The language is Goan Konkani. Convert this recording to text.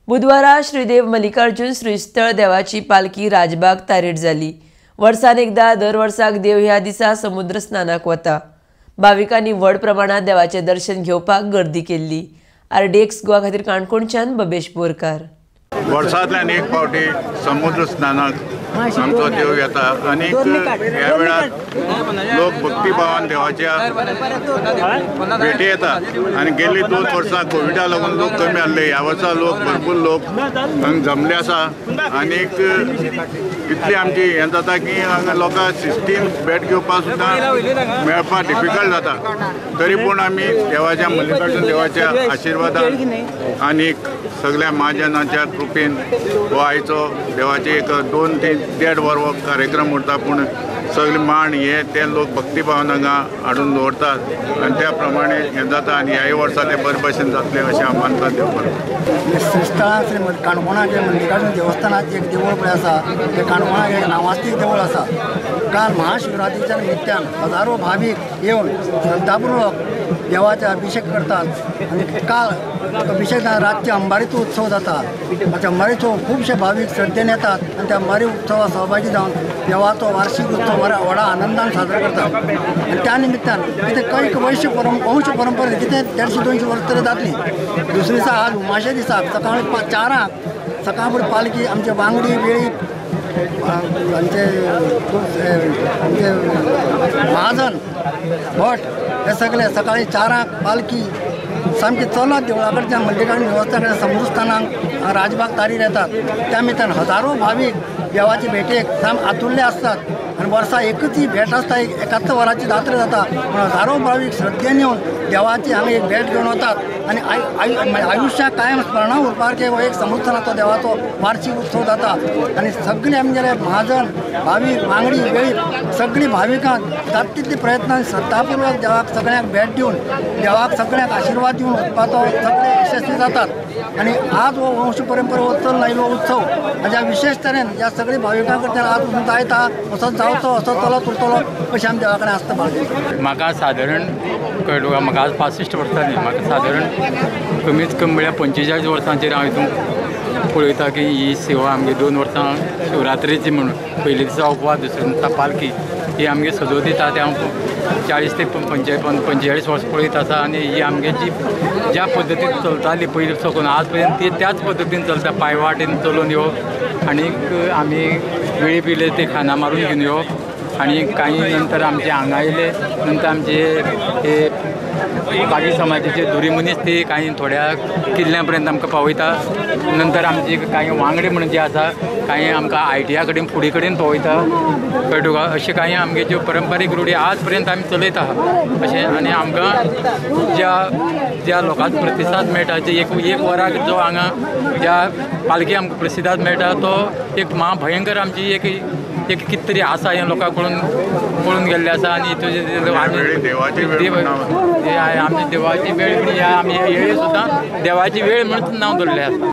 बुधवारा श्रीदेव मल्लिकार्जुन श्रीस्थळ देवाची पालखी राजबाग तारीर जाली. वर्सान एकदा दर वर्साक देव ह्या दिसा समुद्र स्नानाक वता. भाविकांनी व्हड प्रमाणात देवाचें दर्शन घेवपाक गर्दी केल्ली. आरडीएक्स गोवा खातीर काणकोणच्यान बबेश बोरकार. वर्सांतल्यान एक फावटी समुद्र स्नानाक आमचो देव येता आनी ह्या वेळार लोक भक्तिभावान देवाच्या भेटी येतात. आनी गेल्ली 2 वर्सां कोविडा लागून लोक कमी आसले. ह्या वर्सा लोक भरपूर लोक हांगा जमले आसा आनीक इतली आमची हें जाता की हांगा लोकांक सिस्टीम भेट घेवपाक सुद्दां मेळपाक डिफिकल्ट जाता. तरी पूण आमी देवाच्या मल्लिकार्जुन देवाच्या आशिर्वादान आनीक सगळ्या महाजनाच्या कृपेन हो आयचो देवाचे एक 2-3 देड वर हो कार्यक्रम उरता. पूण सगळे मांड हे ते लोक भक्तिभावान हांगा हाडून दवरतात आनी त्या प्रमाणे हें जाता आनी ह्याय वर्सा ते बरे भशेन जातलें अशें हांव मानता. देव बरें. श्रीस्थळां श्री काणकोणाचें मल्लिकार्जुन देवस्थानाचें एक देवूळ पळय आसा, तें काणकोणाक एक नांवास्तीक देवूळ आसा. काल महाशिवरात्रीच्या निमित्तान हजारो भावीक येवन श्रद्धापूर्वक देवाचे अभिषेक करतात आनी काल अभिषेक रातचे अंबारीचो उत्सव जाता. अंबारीचो खुबशे भावीक श्रद्धेन येतात आनी त्या अंबारी उत्सवात सहभागी जावन देवाचो वार्षिक उत्सव व्हडा आनंदान साजरो करतात. आनी त्या निमित्तान कितें कैक वंश परंपरे कितें 150-200 वर्सां तरी जातली. दुसरे दिसा आज उमाशे दिसाक सकाळी 4 सकाळ फुडें पालखी आमचे वांगडी वेळी आमचे आमचे महाजन भट हे सगळे सकाळी 4 पालखी सामकी चलत देवळा कडच्यान मल्लिकार्जुन देवस्थाना कडेन समुद्रस्थानाक राजबाग तारीर येतात. त्या निमित्तान हजारो भावीक देवाचे भेटेक साम आतुरले आसतात आनी वर्सा एकच ही भेट आसता, 71 वरांची जात्रा जाता. पूण हजारो भावीक श्रद्धेन येवन देवाची हांगा एक भेट घेवन वतात आनी आयुष्याक कायम स्मरणा उरपासारकें हो एक समुद्रस्थानाचो देवाचो वार्षिक उत्सव जाता. आनी सगळे आमगेले महाजन भावीक वांगडी वेळी सगळीं भाविकांक जाता तितले प्रयत्नान श्रद्धापूर्वक देवाक सगळ्यांक भेट दिवन देवाक सगळ्यांक आशिर्वाद दिवन वचपाचो सगळे यशस्वी जातात. आनी आज हो वंश परंपरा चलून आयिल्लो उत्सव हाज्या विशेष तरेन ह्या सगळ्या भाविकां कडच्यान आज वचून जायता असो जावचो असो चलत उरतलो अशें आमी देवा कडेन आसता बाळगीता. म्हाका सादारण कळ्ळें तुका, म्हाका आज 65 वर्सां न्ही, म्हाका सादारण कमीत कमी म्हळ्यार 45 वर्सांचेर हांव हितून पळयता की ही सेवा आमगे 2 वर्सां शिवरात्रेची म्हणून पयले दिसा उपवास, दुसरे दिसा पालखी ही आमगे सजोवत दिता. ते हांव 40 ते 45 वर्सां पळयत आसा आनी ही आमगे जी ज्या पद्दतीन चलताली पयलीं साकून आज पर्यंत ती त्याच पद्दतीन चलता. पांयवाटेन चलून येवप आनीक आमी वेळी पिले ते खाणां मारून घेवन येवप आनी कांय नंतर आमचे हांगा येयले नंतर आमचे हे बागी समाजाचे दुरी मनीस ते कांय थोड्या किल्ल्या पर्यंत आमकां पावयता. नंतर आमचे कांय वांगडी म्हणून जे आसा कांय आमकां आयटीआ कडेन फुडें कडेन पावयता. कळ्ळें तुका, अशें कांय आमगे ज्यो परंपरीक रुढी आज पर्यंत आमी चलयता अशें. आनी आमकां ज्या ज्या लोकांक प्रतिसाद मेळटा, जे एक वराक जो हांगा ज्या पालखी आमकां प्रतिसाद मेळटा तो एक म्हाभयंकर आमची एक एक कितें तरी आसा हें लोकांक पळोवन गेल्लें आसा. आनी देवाची देवाची वेळ म्हण आमी वेळ सुद्दां देवाची वेळ म्हणून नांव दवरलें आसा.